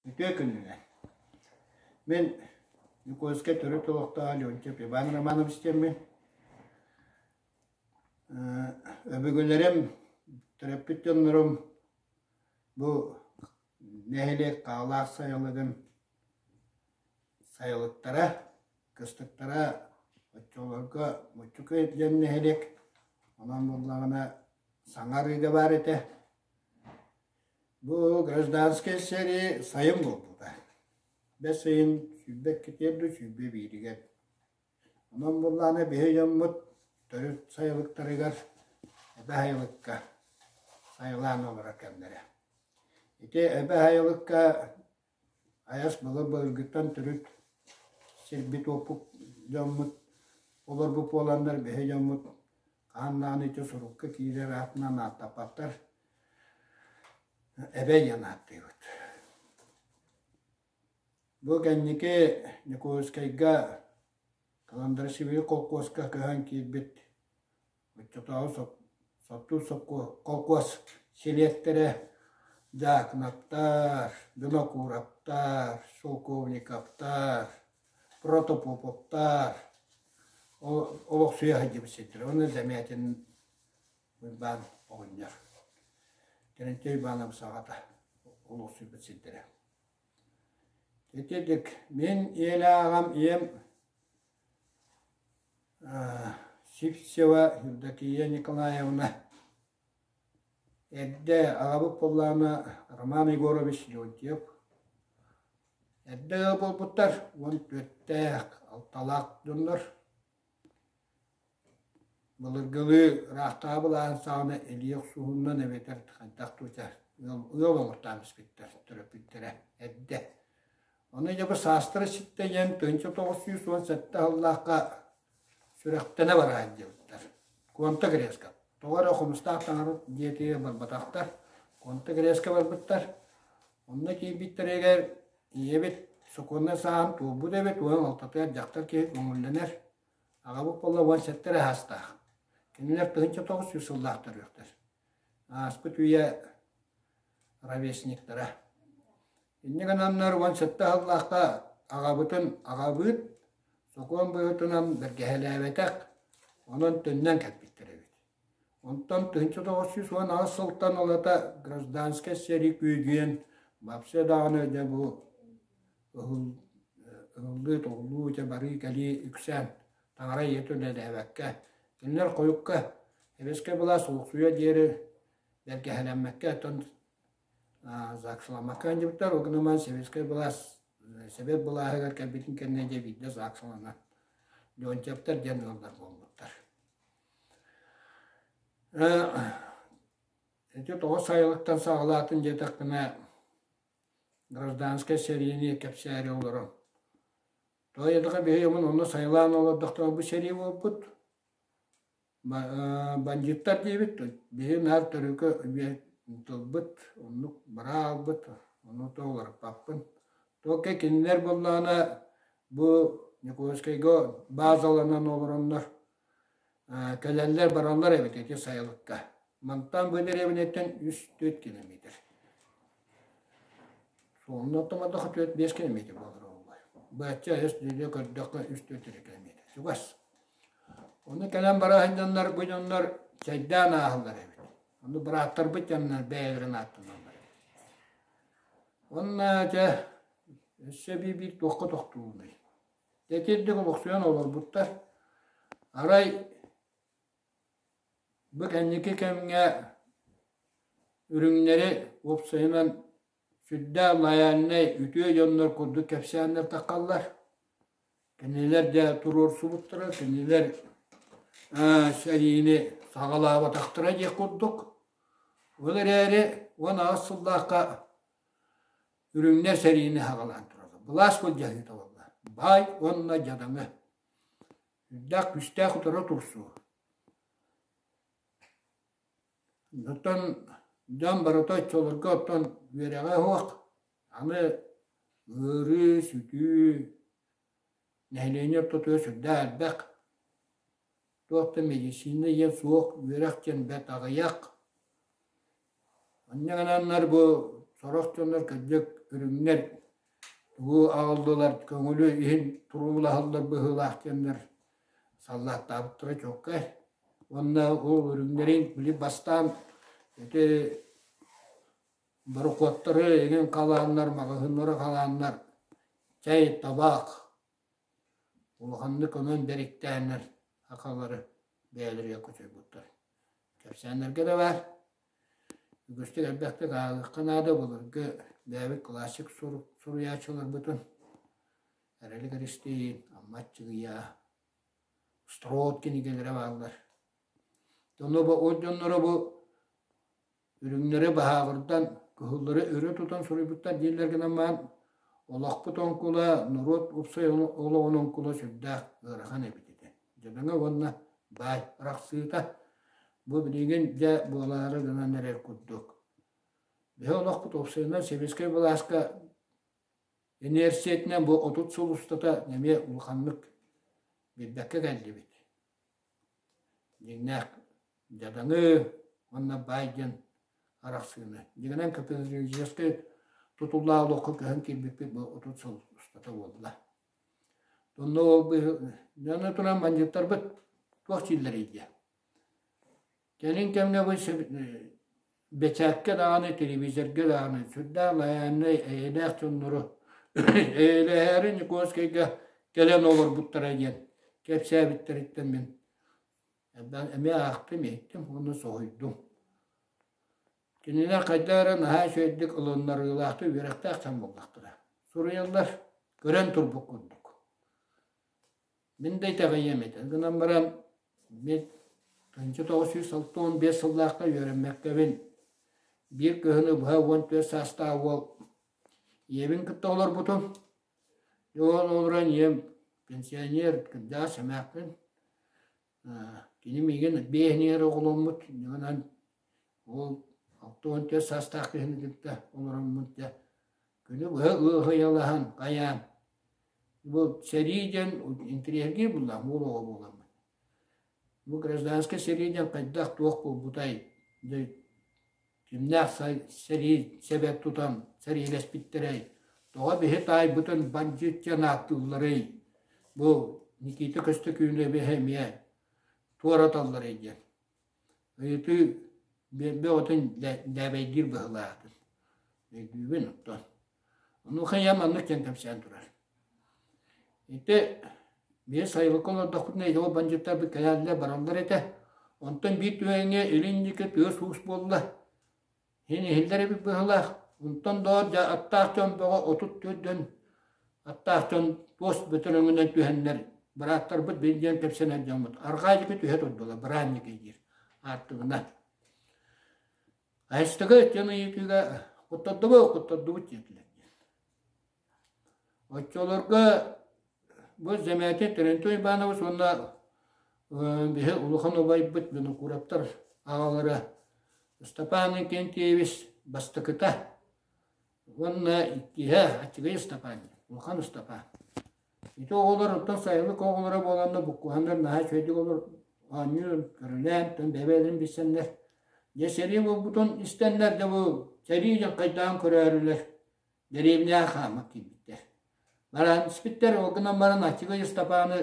Үтүө күнүнэн. Мин Никольскай төрүт олохтоох Леонтьев Иван Романович диэммин. Өбүгэлэрим, төрөппүт дьоннорум бу нэһилиэк Хаалаах сайылыгын сайылыктара, кыстыктара оччолорго Муччукай диэн нэһилиэк. Онон буоллаҕына саҥа арыыга баар этэ. Бу гражданскай сэрии сайын буолбута. Бэс ыйын 22-тигэр дуу, 21-игэр. Онон буоллаҕына биһи дьоммут төрүт сайылыктарыгар Эбэ Сайылыкка сайылаан олорор кэмнэрэ. Ити Эбэ Сайылыкка айас былыр-былыргыттан төрүт сирбит-уоппут дьоммут олорбут буоланнар биһи дьоммут хаһан даҕаны ити сурукка киирэр аатынан ааттаппаттар, Эбэ диэн ааттыыбыт. Бу кэнники Ньукуускайга Каландарашвили холкуоска көһөн киирбит оччотооҕу Соттуур холкуос силиэктэрэ Дьаакынаптар, Винокуровтар, Шелковниковтар, Протопоповтар олохсуйа сылдьыбыт сирдэрэ уонна Замятин Уйбаан оҕонньор Терентий Иванович аҕата олохсуйбут сирдэрэ. Итирдик мин ийэлээх аҕам ийэм Сивцева Евдокия Николаевна эрдэ аҕабыт буоллаҕына Роман Егорович Леонтьев эрдэ ыал буолбуттар 14-тээх, алталаах дьоннор. Былыргылыы ыраахтааҕы былааһын саҕана илии охсуһуунан эбэтэр хайдах тута ыал оҥортоон испиттэр төрөппүттэрэ эрдэ. Ону дьэ бу саастара ситтэ диэн 1917 сыллаахха сүрэхтэнэ бараан диэбиттэр. Куонта Грецка. Тоҕо эрэ Хомустаах таҥара дьиэтигэр барбатахтар. Куонта Грецка барбыттар. Онно киирбиттэригэр ийэбит сокуоннай сааһын туолбут эбит, 16-тыгар дьахтар киһи көҥүллэнэр. Аҕабыт буолла 17 эрэ саастаах. Кинилэр 1900 сыллаах төрүөхтэр. Ааспыт үйэ ровесниктара. Инньэ гынаннар 17 сыллаахха аҕабытын аҕабыыт сокуон быһыытынан бэргэһэлээбэтэх, онон төннөн кэлбиттэр эбит. Онтон 1918 сылтан ылата гражданскай сэрии күүһүрэн вообще даҕаны дьэ бу ыһыллыы-тоҕуллуу дьэ барыы-кэлии үксээн таҥара ийэтэ үлэлээбэккэ кинилэр хойукка сэбиэскэй былаас олохсуйа диэри бэргэһэлэммэккэ оттон ЗАГС-ламмакка ыалдьыбыттар, ол гынан баран сэбиэскэй былаас сэбиэт былааһыгар кэлбитин кэннэ дьэ биирдэ ЗАГС-ланан Леонтьевтар диэн ыаллар буолбуттар. Ити тоҕо сайылыктан саҕалаатын диэтэхпинэ, гражданскай сэриини кэпсээри олорон. Тоҕо диэтэххэ биһиги онно сайылаан олордохторуна бу сэрии буолбут. Бандьыыттар диэбит, биһи наар төрүкү тылбыт, оннук быраалбыт, ону то уларыппаппын. Только кинилэр буоллаҕына бу Ньукуускайга базаланан олороннор кэлэллэр-бараллар эбит ити сайылыкка. Мантан бу дэриэбинэттэн 3-4 километр. Суолунан оттомодохо 4-5 километр буолар буолуой. Быачча өс көрдөххө 3-4 эрэ километр. Чугас. Ону кэлэн бара сылдьаннар бу дьоннор чэйдээн ааһаллар эбит. Ону бырааттарбыт дьоннор бэйэлэрин ааттаналлар эбит. Уонна дьэ өссө биир туохха тохтуубунуй? Итирдик олохсуйан олорбуттар. Арай бу кэнники кэмҥэ үрүҥнэри уопсайынан сүрдээх лояльнай үтүө дьоннор курдук кэпсээннэр таххаллар. Кинилэр дьэ туруорсубуттара, кинилэр сэриини саҕалаабатахтара диэх курдук. Ол эрээри 18 сыллаахха үрүҥнэр сэриини саҕалаан тураллар. Былаас былдьаһыыта буолла. Баай уонна дьадаҥы. Үрдээх күүстээх утары турсуу. Оттон дьон барыта оччолорго оттон үөрэҕэ суох, аны ыарыы, сүтүү, нэһилиэнньэ ортотугар сүрдээх элбэх, туох да медицина диэн суох, үөрэх диэн бэрт аҕыйах. Онньо гынаннар бу сорох дьоннор кырдьык үрүҥнэр тугу аҕаллылар көҥүлү иһин туруулаһаллар быһыылаах диэннэр саллааттаабыттара чуолкай. Уонна ол үрүҥнэрин били бастаан ити борокуоттары эҥин халааннар, маҕаһыыннары халааннар чэй, табаах улаханнык онон бэриктээннэр сахалары бэйэлэригэр кучуйбуттар. Кэпсээннэргэ да баар. Үгүстүк элбэхтик ааҕыахха наада былыргы бэйэбит классик суруйааччыларбытын Эрэлик Эристиин, Амма Аччыгыйа, Строд кинигэлэрэ бааллар. Дьоно бу ол дьонноро бу Үрүҥнэри баһааҕырдан, кыһыллары өрө тутан суруйбуттар дииллэр гынан баран, олохпут оҥкула, норуот уопсай олоҕун оҥкула сүрдээх ыарахан эбит этэ. Дьадаҥы уонна баай арахсыыта бу билигин дьэ буолаары гынан эрэр курдук. Биһи олохпут уопсайынан сэбиэскэй былааска инерциятинэн бу 30 сыл устата эмиэ улаханнык билбэккэ кэллибит. Дьиҥнээх дьадаҥы уонна баай диэн арахсыыны. Дьиҥинэн капиталистическай тутуллаах олоххо көһөн киирбиппит бу 30 сыл устата буолла. Онно ол дьоно туран бандьыыттарбыт туох дииллэрий диэ. Кэлин кэмҥэ бу бэчээккэ даҕаны, телевизорга даҕаны сүрдээх лайааннай, эйэлээх дьоннору эйэлэһээри Никольскайга кэлэн олорбуттара диэн кэпсээбиттэриттэн мин эмиэ аахтым, иһиттим уонна соһуйдум. Кинилэр хайдах эрэ наһаа үчүгэйдик ылыннарыылаахтык үөрэхтээх дьон буоллахтара. Суруйаллар, көрөн турбут курдук. Мин да итэҕэйиэм этэ. Гынан баран, мин 1965 сыллаахха үөрэммэккэбин биир кыһыны быһа 14 саастаах уол ийэбин кытта олорбутум. Ол олорон ийэм пенсионер, кырдьаҕас эмээхпин. Кини миигин биэһинигэр оҕоломмут, онон ол 64 саастаах киһини кытта олороммут дьэ күнү быһа ыаһыйалаһан хайаан бу сэрии диэн интэриэһиргиир буоллаҕым уол оҕо буоламмын. Бу гражданскай сэрии диэн хайдах туох буолбутай кимнээх сэрии сэбэ тутан сэриилэспиттэрэй тоҕо биһи таайбытын бандьыыт диэн ааттыылларый бу Никита Көстөкүүнэбиһи эмиэ туораталларый диэн ыйытыы бөҕөтүн дээбэйдиир быһыылаахтын өйдүүбүн оттон онуоха ийэм маннык диэн кэпсээн турар ити биир сайылыкка олордохпутуна ити бандьыыттарбыт кэлэллэр бараллар этэ онтон биир түгэҥҥэ илин диэки тыас-уус буолла Иһин иһиллэр эбит быһыылаах. Онтон доо дьэ аттаах дьон бөҕө 34 дьон аттаах дьон туос бөтөрөҥүнэн түһэннэр бырааттарбыт биир диэн кэпсэнэр дьоммут арҕаа диэки түһэ турдулар быраанньык диир аартыгынан. Айыстыга диэн ыйытыыга куттардыбыт куттардыбыт диэтилэр диэн. Оччолорго бу Замятин Терентий Иванович уонна биһи улахан убайбыт Винокуровтар аҕалара Степан Иннокентьевич бастакыта уонна иккиһэ Аччыгый Ыстапаан, Улахан Ыстапаан. Ити оҕолор оттон сайылык оҕолоро буоланнар буккуһаннар наһаа үчүгэйдик олор оонньуур, көрүлээн, тон бэйэ-бэйэлэрин билсэннэр дьэ сэрии буолбутун истэннэр да бу сэрии дьон хайдаҕын көрөөрүлэр Дэриэбинэҕэ хааман киирбиттэр. Баран испиттэр, ол гынан баран Аччыгый Ыстапааны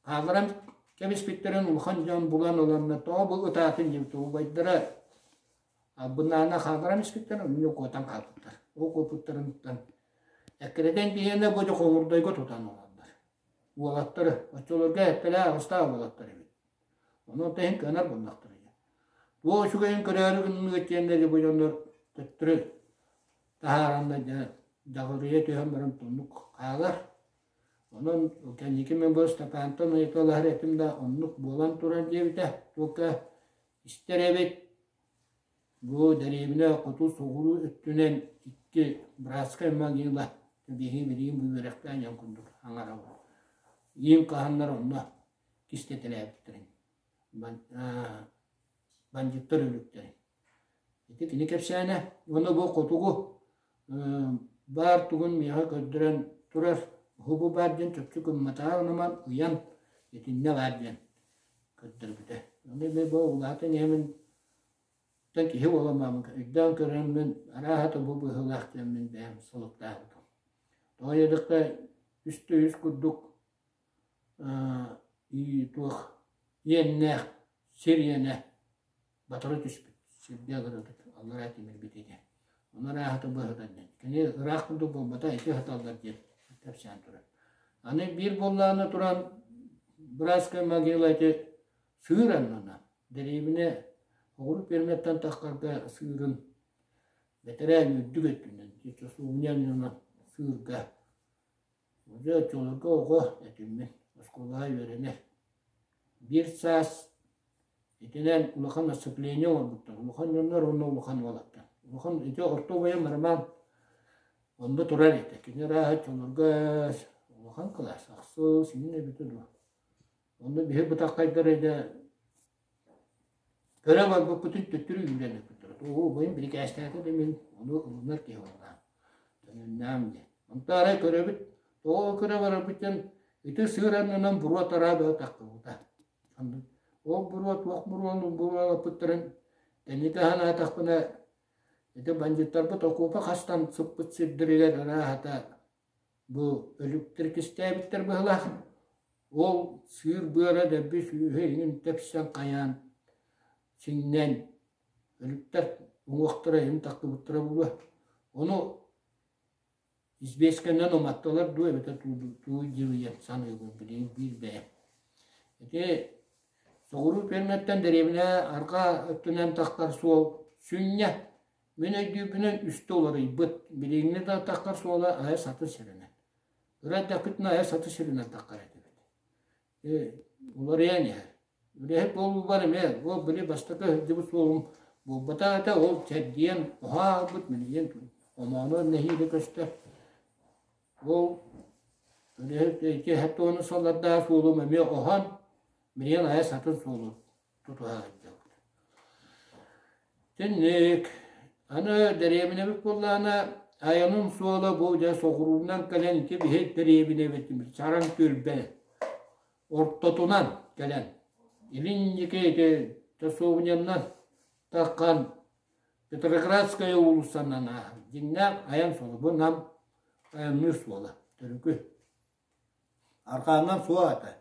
хаалларан кэбиспиттэрин улахан дьон булан ыланнар, тоҕо бу ытаатын диэбит убайдара албыннаана хаалларан испиттэр, онно куотан хаалбыттар. Ол куоппуттарыттан эккирэтэн тиийэннэр бу дьэ Хоҥурдайга тутан ылаллар. Уолаттары, оччолорго эппэлээх аҕыстаах уолаттар эбит. Ону иһин кыанар буоллахтара. Туох үчүгэйин көрөөрү гынныгыт диэннэри бу дьоннор төттөрү таһаараннар дьэ дьаҕылыйа түһэн баран тоннук хаалар. Онон кэнники мин бу Ыстапаантан ыйыталаһар этим да оннук буолан турар диэбитэ. Туохха истэр эбит. Бу дэриэбинэ хоту соҕуруу өттүнэн икки братскай могила биһиги билигин бу үөрэхтээн дьон курдук аҥарабыт. Иин хаһаннар онно кистэтэлээбиттэрин бандьыттар өлүктэрин. Ити кини кэпсээнэ уонна бу хотугу баар тугун миэхэ көрдөрөн турар уһу баар диэн чопчу гымматаҕа гынан ыйан итиннэ баар диэн көрдөрбүтэ. Ону бу улаатан иһэмин. Оттон киһи буолан өйдөөн көрөммүн, арааһа бу быһыылаах диэммин бэйэм сылыктаабытым. Тоҕо диэтэххэ, үс да үс курдук туох иэннээх сир иэнэ батары түспүт, сиргэ ыгырыбыт, аллараа тимирбит этэ. Ону арааһата быһытан диэн. Кини ыраах курдук буолбата, ити ыһыталлар диэн кэпсээн турар. Аны биир буоллаҕына туран, братская могила ити сыыр аннынан, дэриэбинэ оҕурук пиэрмэттэн таххарга сыырын бэтэрээ үрдүк өттүнэн, чосуобуня аннынан сыырга Дьэ, оччолорго оҕо этиммин, оскуолаҕа үөрэнэр. Биир саас итинэн улахан отцепление оҥорбуттар. Улахан дьоннор уонна улахан уолаттар. Улахан ити орто убайым Роман онно турар этэ. Кини арааһа оччолорго улахан кылаас, ахсыс, иҥин эбитэ дуо. Онно биһи бытаххайдар этэ Көрө барбыппытын төттөрү үүрэн ыппыттара. Оо, убайым бирикээстээтэ да мин ону ылынар киһи буоллаҕым. Төнүннэм диэн. Онто арай көрөбүт, тоҕо көрө барарбыттан ити сыыр аннынан буруо-тараа бөҕө тахсыбыта. Ол буруо туох буруону буруолаппыттарын кэнники санаатахпына, ити бандьыыттарбыт окуопа хастан сыппыт сирдэригэр арааһата Бу өлүктэр кистээбиттэр быһыылаах. Ол сыыр быара дэлби сүүһэ иҥин тэпсэн хайаан сиҥнэн өлүктэр уҥуохтара иһин тахтыбыттара буолуо. Ону избиэскэнэн уматтылар дуу эбэтэр туу дьылыйан саныыбын билигин биир бэйэм. Ити соҕуруу пиэрмэттэн дэриэбинэ арҕаа өттүнэн тахсар суол сүнньэ Мин өйдүүрбүнэн үстэ уларыйбыт, билиҥҥи да таххар суола айа саты сиринэн. Ыра эрдэхпитинэ айа саты сиринэн таххар этибит. Уларыйан иһэр. Үлэһит буолуубар эмиэ ол били бастакы сылдьыбыт суолум буолбатах этэ, ол чэрдийэн оһо аалбыт, билигин омооно нэһиилэ көстөр. Ол үлэһит ити хаттуону салардаах суолум эмиэ оһон, билигин айа сатын суолу тутуһа сылдьабыт. Итинник. Аны дэриэбинэбит буоллаҕына, айаным суола бу дьэ соҕуруунан кэлэн ити биһи дэриэбинэбит Сараҥ түөлбэ ортотунан кэлэн илин диэки ити часовняннан таххан Петроградская уулуссанан ааһар. Дьиҥнээх айан суола. Бу Нам айанныыр суола. Төрүкү. Арҕааннан суох этэ.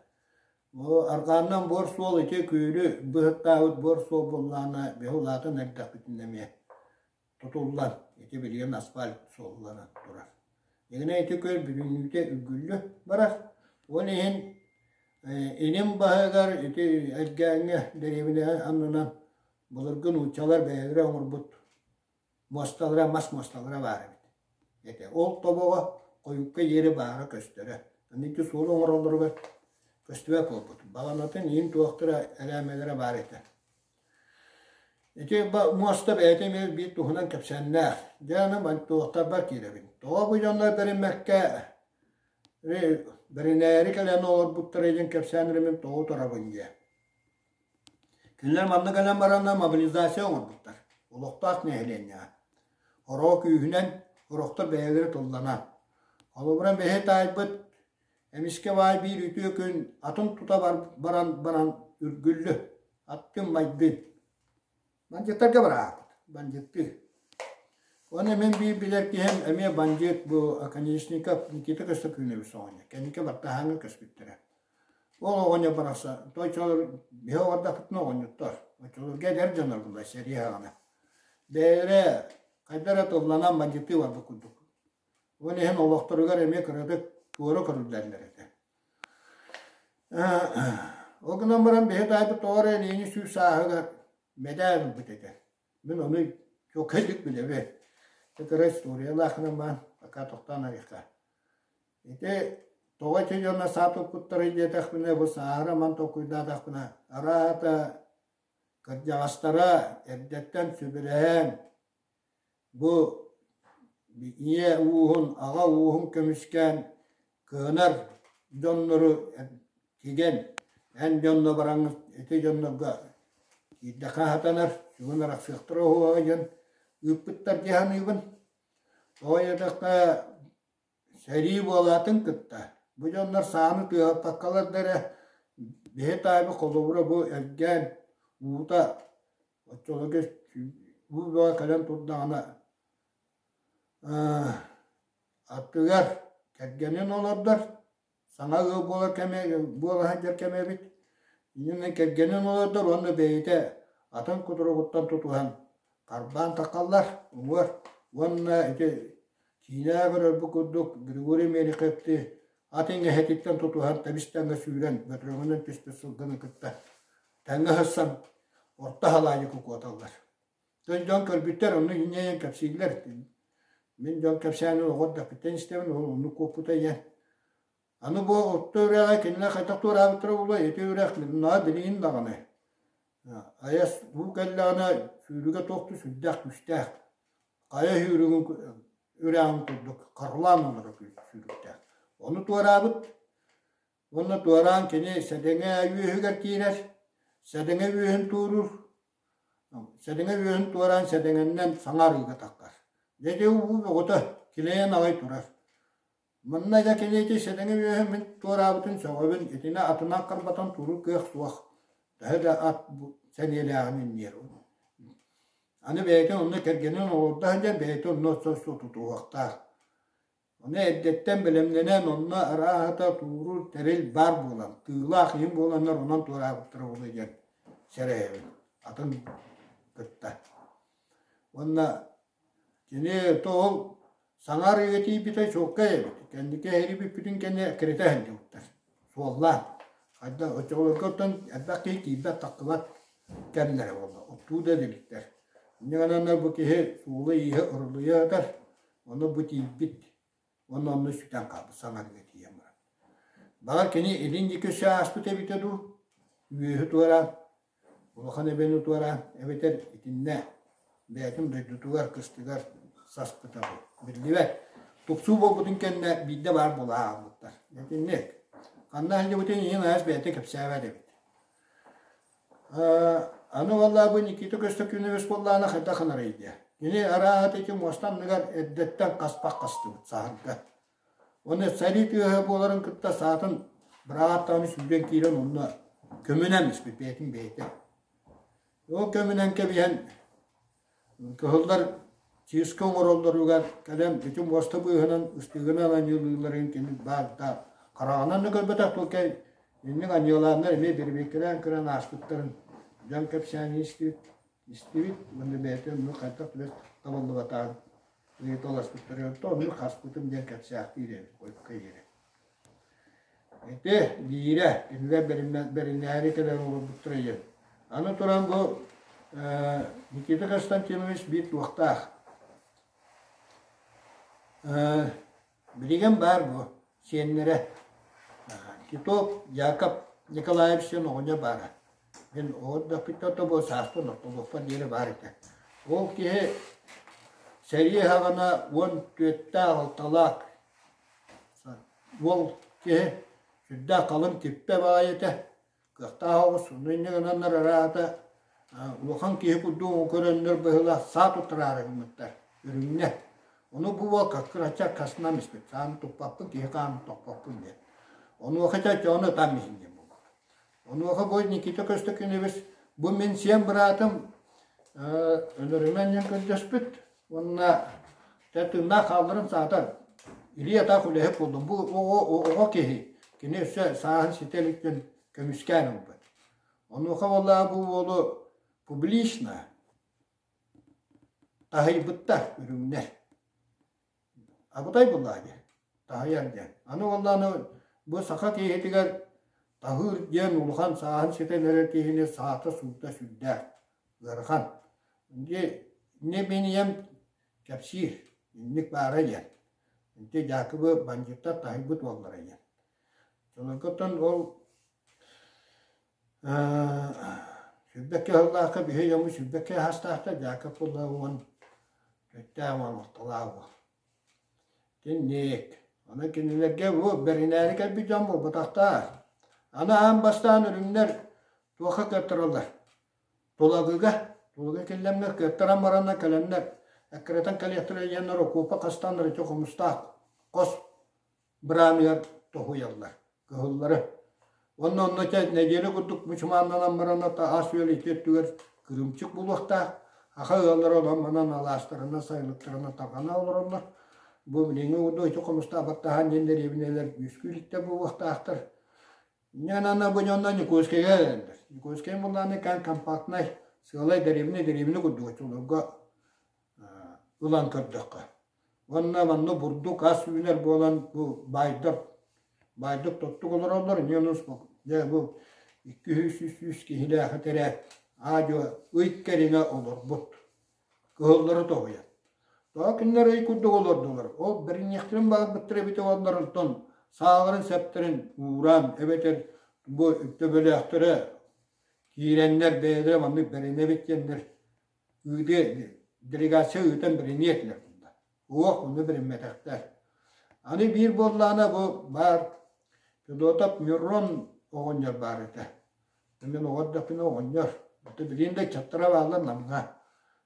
Арҕааннан буор суол ити күөлү быһыттаабыт буор суол буоллаҕына биһи улаатан эрдэхпитинэ эмиэ тутуллан ити билигин асфальт суолланан турар. Дьиҥинэ ити күөл бүтүннүүтэ үргүллү барар. Ол иһин илин баһыгар ити Элгээҥҥэ дэриэбинэ аннынан былыргы нууччалар бэйэлэрэ оҥорбут муосталара мас муосталара баар эбит. Этэ. Ол тобоҕо хойукка диэри баара көстөрө. Аны ити суолу оҥороллоругар көстүбэт буолбут. Баҕанатын иин туохтара элээмэлэрэ баар этэ. Ити муоста бэйэтэ эмиэ биир туһунан кэпсээннээх. Дьэ аны туохтарбар киирэбин. Тоҕо бу дьоннор бэриммэккэ бэринээри кэлэн олорбуттара диэн кэпсээн эрэ мин тоҕо турабын диэ. Кинилэр манна кэлэн бараннар мобилизация оҥорбуттар, олохтоох нэһилиэнньэҕэ. Ороо күүһүнэн орохтор бэйэлэрэ тылланан. Холобура, бэһи таайбыт эмискэ баай биир үтүө күн атын тута баран баран үргүллү, аттын майдын. Бандьыттарга барааппыт, бандьыттыы. Уонна мин биир билэр киһим эмиэ бандьыыт бу Оконечников Никита Көстөкүүнэбис оҕонньор. Кэнники баттааһыҥҥа көспүттэрэ. Ол оҕонньор барахсан, оччолор биһи оҕордохпутуна оҕонньоттор. Оччолорго эдэр дьоннор буолла сэрии саҕана. Бэйэлэрэ хайдах эрэ тылланан бандьыыттыы барбыт курдук. Ол иһин олохторугар эмиэ кыратык туора көрүллэллэр этэ. Ол гынан баран биһи таайбыт тоҕо эрэ илиини сүүс сааһыгар мэдээн ылбыт этэ. Мин ону чуолкайдык билэбин. Кыра историялаахынан баан пока тохтоон арыйха. Ити тоҕо ити дьоно саа туппуттарый диэтэхпинэ, бу сааһыра ман толкуйдаатахпына, араата кырдьаҕастара эрдэттэн сүбэлэһэн Бу ийэ ууһун, аҕа ууһун көмүскээн кыанар дьоннору кигэн, эн дьонно бараҥҥыт ити дьоннорго киирдэххэ сатанар, сүгүн арахсыахтара уһуоҕа диэн ыыппыттар дии саныыбын. Тоҕо диэтэххэ Сэрии буолаатын кытта, бу дьоннор сааны тыаһаппаккалар да эрэ, биһи таайбыт холобура бу элгээн уута оччолорго уу бөҕө кэлэн турдаҕына аттыгар кэргэнин олордор, саҥа ыал буолар кэмэ буола сылдьар кэмэ эбит. Иннинэ кэргэнин олордор уонна бэйэтэ атын кутуругуттан тутуһан харбаан таххаллар уҥуор уонна ити киинэҕэ көрөрбүт курдук Григорий Мелеховты ат иҥэһэтиттэн тутуһан тэбис-тэҥҥэ сүүрэн бөтөрөҥүнэн түспүт сылгыны кытта тэҥҥэ сырсан орто халаайы куоталлар. Дьон дьон көрбүттэр, онно инньэйэн кэпсииллэр. Мин дьон кэпсээнин оҕо эрдэхпиттэн истэбин, ол оннук куоппута ийэ. Аны бу орто үрэҕи кинилэр хайдах туораабыттара буолуо, ити үрэх наһаа билигин даҕаны. Айас уу кэллэҕинэ сүүрүгэ туох да сүрдээх күүстээх. Хайа сүүрүгүн үрэҕин курдук харылаан олоро сүүрүктээх. Ону туораабыт Уонна туораан кини сэдэҥэ үөһүгэр киирэр, сэдэҥэ үөһүн туоруур, сэдэҥэ үөһүн туораан сэдэҥэннэн саҥа арыыга таххар. Дьэ ити уу бөҕөтө килэйэн аҕай турар. Манна дьэ кини ити сэдэҥэ үөһүн мин туораабытын сөҕөбүн, итини атынан харбатан туруу кыах суох. Төһө да ат сэниэлээҕин инниэр. Аны бэйэтин онно кэргэнин олордо сылдьан бэйэтэ онно соччо тутуһуохтаах. Ону эрдэттэн бэлэмнэнэн, онно арааһата тууруур тэрил баар буолан, тыылаах иһин буоланнар онон туораабыттара буолуо диэн сэрэйэбин. Атын кытта. Уонна кини то ол саҥа арыыга тиийбитэ чуолкай эбит. Кэнники эһиги бүппүтүн кэннэ эккирэтэ сылдьыбыттар. Суоллаан. Хайда оччолорго оттон элбэх киһи тиийбэт, тахсыбат кэмнэрэ буолла. Оттуу да иликтэр. Инньэ гынан бу киһи суолу-ииһи орулуйа сытар. Ону бу тиийбит уонна онно сүтэн хаалбыт саҥарыга тиийэн баран. Баҕар кини илин диэки өссө ааспыт эбитэ дуу, үөһү туораан, улахан эбэни туораан, эбэтэр итиннэ бэйэтин дойдутугар, кыстыгар саспыта дуу, биллибэт. Тупсуу буолбутун кэннэ биирдэ баар буола хаалбыттар. Итинник. Ханна сылдьыбытын иһин айас бэйэтэ кэпсээбэт эбит. Аны буоллаа бу Никита Көстөкүүнэбис буоллаҕына хайдах гынарый диэ. Кини арааһа ити муоста анныгар эрдэттэн хаспах хастыбыт саһарга. Уонна сэрии тыаһа буоларын кытта саатын бырааттаҕына сүүрэн киирэн онно көмүнэн испит бэйэтин бэйэтэ. Ол көмүнэн кэбиһэн Кыһыллар чыыска оҥороллоругар кэлэн бүтүн муоста быыһынан ыстыыгынан анньыылыылларын кини баар да хараҕынан да көрбөтөх туокай инник анньыалааннар эмиэ бирибиэккэлээн көрөн ааспыттарын дьон кэпсээнин истибит истибит уонна бэйэтэ оннук хайдах түбэс табыллыбатаҕын ыйыталаспыттара онто оннук хаспытым диэн кэпсээхтиир эбит хойукка диэри Ити биирэ, кинилэр бэринээри кэлэн олорбуттара диэн. Аны туран бу Никита Константинович биир туохтаах. Билигин баар бу сиэннэрэ Титов Яков Николаевич диэн оҕонньор баара. Мин оҕо эрдэхпиттэн бу сааспын ортолуохпар диэри баар этэ. Ол киһи сэрии саҕана 14-тээх 6-лаах Уол киһи сүрдээх халыҥ киппэ баҕайы этэ, кыахтаах оҕус, ону инньэ гынаннар араата улахан киһи курдук көрөннөр быһыылаах саа туттараары гыммыттар, үрүҥнэр. Ону бу уол кырача хасынан испит, сааны туппаппын, киһи хаанын тохпоппун диэн. Онуоха чэ ону ытан иһин диэн буолбут. Онуоха бу Никита Көстөкүүнэбис бу мин сиэн быраатым өлөрүмэн диэн көрдөспүт уонна тыыннаах хаалларын саатар илии-атах үлэһит буоллум. Бу оҕо оҕо киһи кини өссө сааһын ситэ иликтэн көмүскээн ылбыт. Онуоха буоллаҕа бу уолу публично таһыйбыттар үрүҥнэр. Абытай буоллаҕа дии, таһыйар диэн. Аны уоллааны бу саха киһитигэр таһыыр диэн улахан сааһын ситэн эрэр киһини саата-суута сүрдээх ыарахан. Ити инньэ мин ийэм кэпсиир, инник баара диэн. Ити Дьаакыбы бандьыыттар таһыйбыт уоллара диэн. Дьонорготтон ол Сүүрбэккэ сыллаахха биһи дьоммут сүүрбэккэ саастаахтар Дьаакып буоллаҕа 14-тээх 16-лаах уол. Итинник. Аны кинилэргэ бу бэринээри кэлбит дьон буолбатахтар. Аны аан бастаан үрүҥнэр туохха кыаттараллар? Тулагыга, Тулагы киллэмнэр кыаттаран бараннар кэлэннэр эккирэтэн кэлиэхтэрэ диэннэр окуопа хастаан ырычы хомустаах хос бырааныгар тоһуйаллар, кыһыллары. Уонна онно чэ нэдиэлэ курдук мучумааннанан баран ас-үөл ити өттүгэр кырыымчык буолуохтаах. Саха ыаллара онон-манан алаастарынан, сайылыктарынан тарҕана олороллор. Бу билиҥҥи урду ити хомустаабаттаһан диэн дэриэбинэлэр үөскүү иликтэр буолуохтаахтар. Инньэ бу дьонно Никольскайга кэлэллэр. Никольскай буллааны кан компактнай сыалай дэриэбинэ дэриэбинэ курдук оччолорго ылан көрдөххө. Уонна манна бурдук ас үүнэр буолан бу баайдар баайдык тоттук олороллор. Инньэ дьэ бу 200-300 киһилээх этэрээт аа-дьуо ый кэриҥэ олорбут. Кыһыллары тоһуйан. Тоҕо кинилэр ый курдук олордулар. Ол бэриниэхтэрин баҕарбыттар эбитэ уонна онтон сааларын сэптэрин ууран эбэтэр бу төбөлөөхтөрө киирэннэр бэйэлэрэ маннык бэринэбит диэннэр ыытыа делегация ыытан бэриниэ этилэр мында. Уох ону бэриммэтэхтэр. Аны биир буоллаҕына бу баар Федотов Мирон оҕонньор баар этэ. Мин оҕо эрдэхпинэ оҕонньор. Ото билигин да ыччаттара бааллар Намҥа.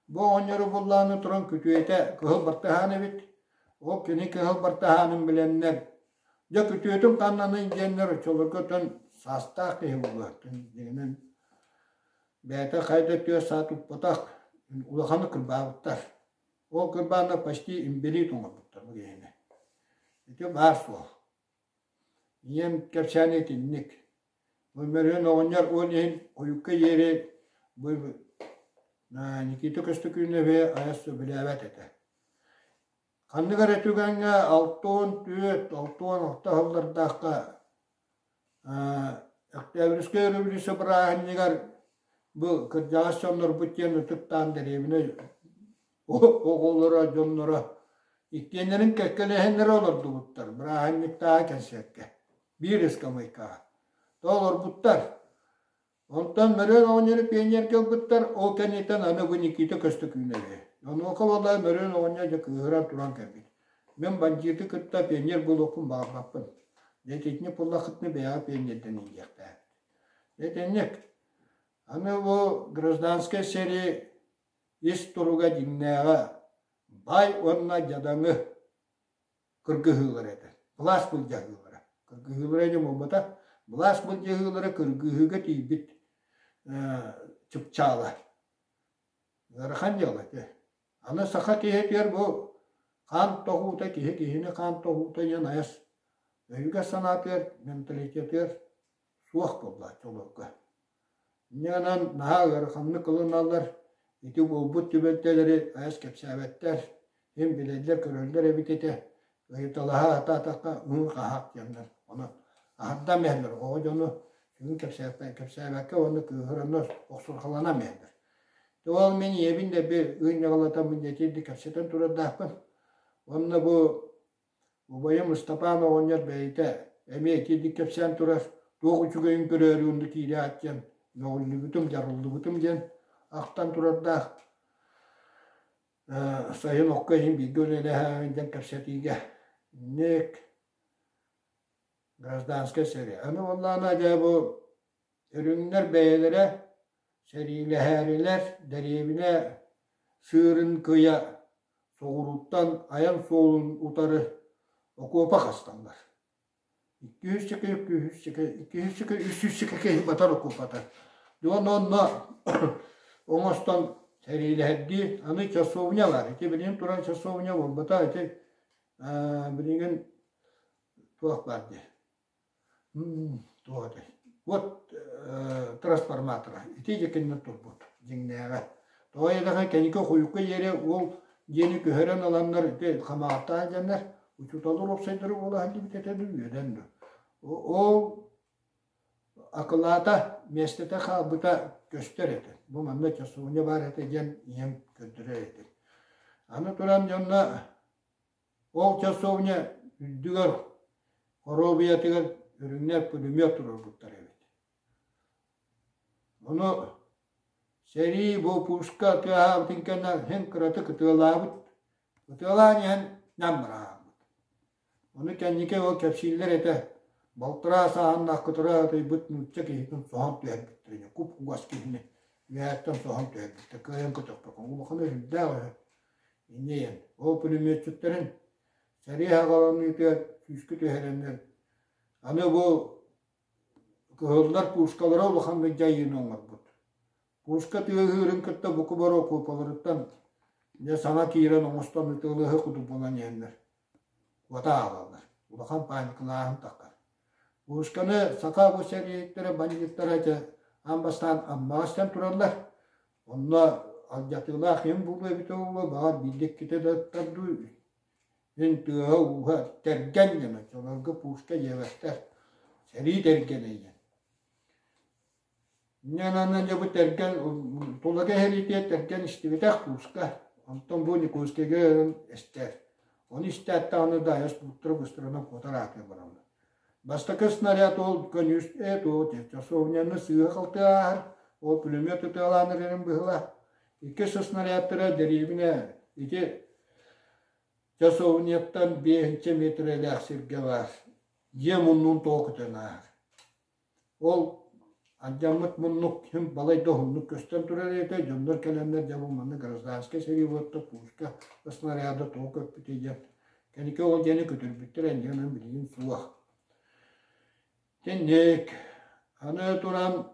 Бу оҕонньору буллааны туран күтүөтэ кыһыл бартыһаан эбит. Ол кини кыһыл бартыһаанын билэннэр, дьэ күтүөтүм ханнаный диэннэр оччолорго төн саастаах киһи буолуо. Дьиҥинэн бэйэтэ хайда түөрт саа туппатах, улаханнык кырбаабыттар. Ол кырбааннар почти инбэлиит оҥорбуттар бу киһини. Ити баар суол. Ийэм кэпсээнэ итинник. Мөрүөн оҕонньор ол иһин хойукка диэри бу Никита Көстөкүүнэби айас сөбүлээбэт этэ. Ханнык эрэ түгэҥҥэ 64, 66 сыллардаахха Октябрьскай революция бырааһынньыгар бу кырдьаҕас дьоннорбут диэн ытыктаан дэриэбинэ оҕолоро, дьонноро иккиэннэрин кэккэлэһэннэрэ олордубуттар бырааһынньыктааҕы кэнсиэркэ биир ыскамыайкаҕа. Толорбуттар. Онтон Мөрүөн оҕонньору пионерга ылбыттар, ол кэнниттэн аны бу Никита Көстөкүүнэби. Онуоха буолла Мөрүөн оҕонньор дьэ кыыһыран туран кэлбит. Мин бандьыыты кытта пионер буолуохпун баҕарбаппын. Дьэ итинник буоллаххытына бэйэҕэ пионердэн иһиэхтээхпит. Итинник. Аны бу гражданскай сэрии ис туруга дьиҥнээҕэ баай уонна дьадаҥы кыргыһыылара этэ. Былаас былдьаһыылара. Кыргыһыылара диэн буолбата. Былаас былдьаһыылара кыргыһыыга тиийбит чыпчаала. Ыарахан дьыала этэ. Аны саха киһитигэр бу хаан тоһуута, киһи киһини хаан тоһуута диэн айас өйүгэр-санаатыгар, менталитетыгар суох буоллааччы олорго. Инньэ гынан наһаа ыараханнык ылыналлар, ити буолбут түбэлтэлэри айас кэпсээбэттэр, син билэллэр-көрөллөр эбит этэ, ыйыталаһа сатаатахха ыы-хаһаах диэннэр онон аһардан иһэллэр оҕо дьону сүгүн кэпсээбэккэ уонна кыыһыраннар охсурҕаланан иһэллэр. Ол мин ийэбин да би ыынньаҕалатаммын диэтиир кэпсэтэн турардаахпын. Уонна бу Убайым Ыстапаан оҕонньор бэйэтэ эмиэ итинник кэпсээн турар, туох үчүгэйин көрөөрү онно киирээт диэн мөҕүллүбүтүм, дьарыллыбытым диэн ахтан турардаах сайын окко иһин бииргэ үлэлэһэҕин диэн кэпсэтиигэ инник гражданскай сэрии. Аны буоллаҕына дьэ бу үрүҥнэр бэйэлэрэ сэриилэһээрилэр дэриэбинэ сыырын кыйа соҕурууттан айан суолун утары окуопа хасталлар. 200 200 200 300 киһи батар окуопата. Дьон онно оҥостон сэриилэһэрдии аны часовня бар. Ити билигин туран часовня буолбата ити билигин туох баар дии Туох этэй? Вот трансформатора ити дьэкиннэн турбут дьиҥнээҕэ. Тоҕо диэтэххэ кэнники хойукка диэри ол дьиэни көһөрөн ыланнар ити хамаҕаттаан дьэннэр учууталлар уопсайдара буола сылдьыбыт этэ дуу үөдэн дуу. Ол акылаата миэстэтэ хаалбыта көстөр этэ. Бу манна часовня баар этэ диэн ийэм көрдөрөр этэ. Аны туран дьонно Ол часовня үрдүгэр хоруобуйатыгар үрүҥнэр пулемет туруорбуттар эбит. Ону сэрии бу пушка тыаһаабытын кэннэ син кыратык ытыалаабыт. Ытыалаан иһэн ньам быраабыт. Ону кэнники ол кэпсииллэр этэ балтараа сааһыннаах кытара ытыйбыт нуучча киһитин соһон түһэрбиттэр куп-кугас киһини үөһэттэн соһон түһэрбиттэр кыайан көтөхпөккө улахан үрдээх үһү Инньэ ол пулеметчиктэрин сэрии саҕаланыытыгар күүскэ түһэрэннэр аны бу кыһыллар пушкалара улаханнык дьайыыны оҥорбут. Пушка тыаһыырын кытта бука бары окуопаларыттан дьэ саҥа киирэн оҥостон ытыалаһыы курдук буолан иһэннэр куота хаалаллар. Улахан паникалааһын таххар. Пушканы саха бу сэрииһиттэрэ, бандьыыттара дьэ аан бастаан Аммаҕа истэн тураллар. Онно алдьатыылаах им буолуо эбитэ буолуо, баҕар биирдэ-иккитэ да ыттар дуу, мин тыаһа-ууһа тэргэн диэн оччолорго пушка диэбэттэр, сэрии тэргэнэ диэн. Инньэ дьэ бу тэргэн Тулага эһэриитигэр тэргэн истибэтэх пушка, онтон бу Никольскайга өлөн эстэр. Ону истээт даҕаны да айас бууттара быстарынан куотар аатыгар бараллар. Бастакы снаряд ол көнүүс туох часовняны сыыһа-халты ааһар, ол пулемет ытыалаан эрэрин быһыылаах. Иккис снарядтара дэриэбинэ ити часовняттан биэһинчэ миэтэрэлээх сиргэ баар дьиэ муннун тоҕо көтөн ааһар. Ол алдьаммыт муннук син балай да уһуннук көстөн турар этэ, дьоннор кэлэннэр дьэ бу манна гражданскай сэрии уотта пушка снаряда тоҕо көппүтүй диэн кэнники ол дьиэни көтүрбүттэр инньэ билигин суох. Итинник аны туран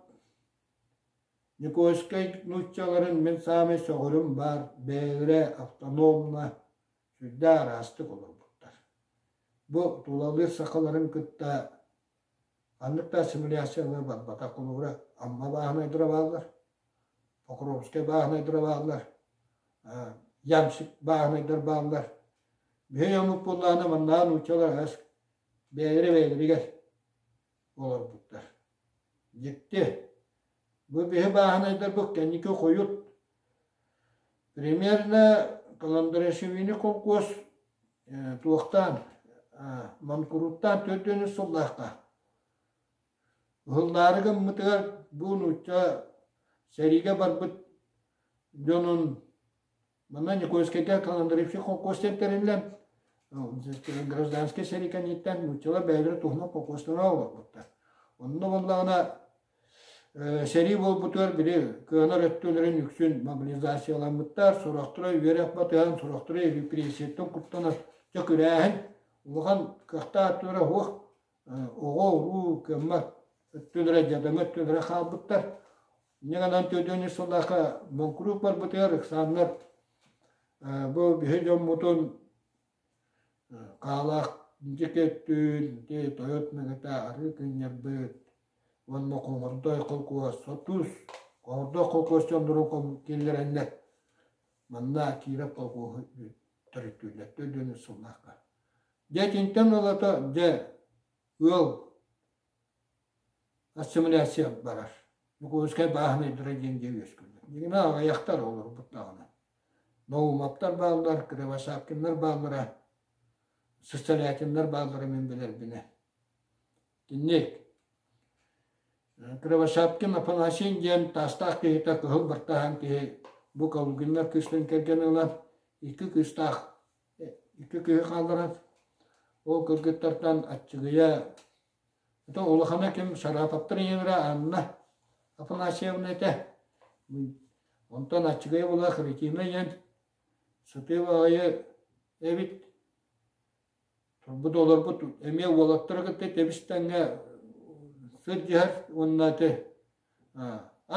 Никольскай нууччаларын мин саамай сөҕөрүм баар бэйэлэрэ автономно сүрдээх араастык олорбуттар. Бу тулалыыр сахаларын кытта Ханнык да ассимиляциялар барбатах холобура Амма бааһынайдара бааллар, Покровскай бааһынайдара бааллар, Ямщик бааһынайдар бааллар. Биһи омук буоллаҕына маннааҕы нууччалар ас бэйэлэрэ бэйэлэригэр олорбуттар. Дьикти. Бу биһи бааһынайдарбыт кэнники хойут примерно Каландарашвили холкуос туохтаан манкуруттаан 400 сыллаахха ыһыллаары гыммытыгар бу нуучча сэриигэ барбыт дьонун манна Никольскайга Каландаревский холкуос диэн тэриллэн гражданскай сэрии кэнниттэн нууччалар бэйэлэрэ туһунан холкуостара олорбуттар. Онно буоллаҕына Сэрии буолбутугар били кыанар өттүлэрин үксүн мобилизацияламмыттар, сорохторо үөрэх батыһан, сорохторо репрессияттан куттанан дьэ күрээһин улахан кыахтаах өттүлэрэ суох, оҕо-уруу кыаммат өттүлэрэ, дьадаҥы өттүлэрэ хаалбыттар. Инньэ гынан 4 сыллаахха моҥкуруут барбытыгар ыксааннар бу биһи дьоммутун Хаалаах дьиэ өттүн ити тойот мэҥэтэ арыы кынньарбыт уонна Хоҥордой холкуос сотус Хоҥордой холкуос дьоннорун киллэрэннэр манна Кииров холкуоһу төрүттүүллэр төрдүөн сыллаахха. Дьэ итинтэн ылата дьэ ыал ассимиляция барар. Ньукуускай бааһынайдара диэн дьиэ үөскүүллэр. Дьиҥинэ аҕыйахтар олорбут даҕаны. Наумовтар бааллар, Кривошапкиннар бааллара, Сысолятиннар бааллара мин билэрбинэ. Итинник. Кривошапкин Афанасий диэн таастаах киһитэ кыһыл бартаһаан киһи бу Калугиннар кыыстарын кэргэн ылан икки кыыстаах икки кыыһы хаалларан ол кыргыттартан аччыгыйа Это улахана ким Шараповтар ийэлэрэ Анна Афанасьевна этэ. Онтон аччыгый була Хритина диэн сытыы баҕайы эбит. Турбут олорбут эмиэ уолаттары кытта тэбис-тэҥҥэ сылдьыһар уонна ити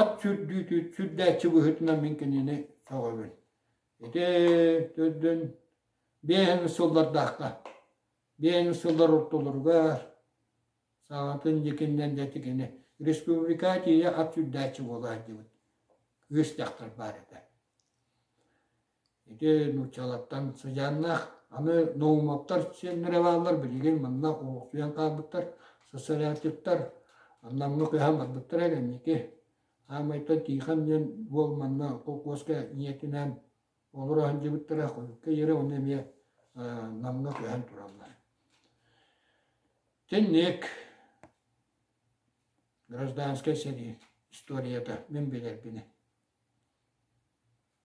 ат сүүрдүүтү сүүрдээччи быһыытынан мин кинини сөҕөбүн. Ити төрдүн биэһин сыллардаахха Биэһин сыллар ортолоругар саҥатын дьикиннэн дьэ кини республикаҕа тиийэ ат сүүрдээччи буола сылдьыбыт кыыс дьахтар баар этэ. Ити нууччалартан сыдьааннаах аны Наумовтар сиэннэрэ бааллар билигин манна олохсуйан хаалбыттар социалистар Намҥа көһөн барбыттара кэнники Аамайтан Тихон диэн уол манна холкуоска ийэтинээн Олоро сылдьыбыттара хойукка диэри уонна эмиэ Намҥа көһөн тураллар. Тинник гражданскай сэрии историята мин билэрбинэн.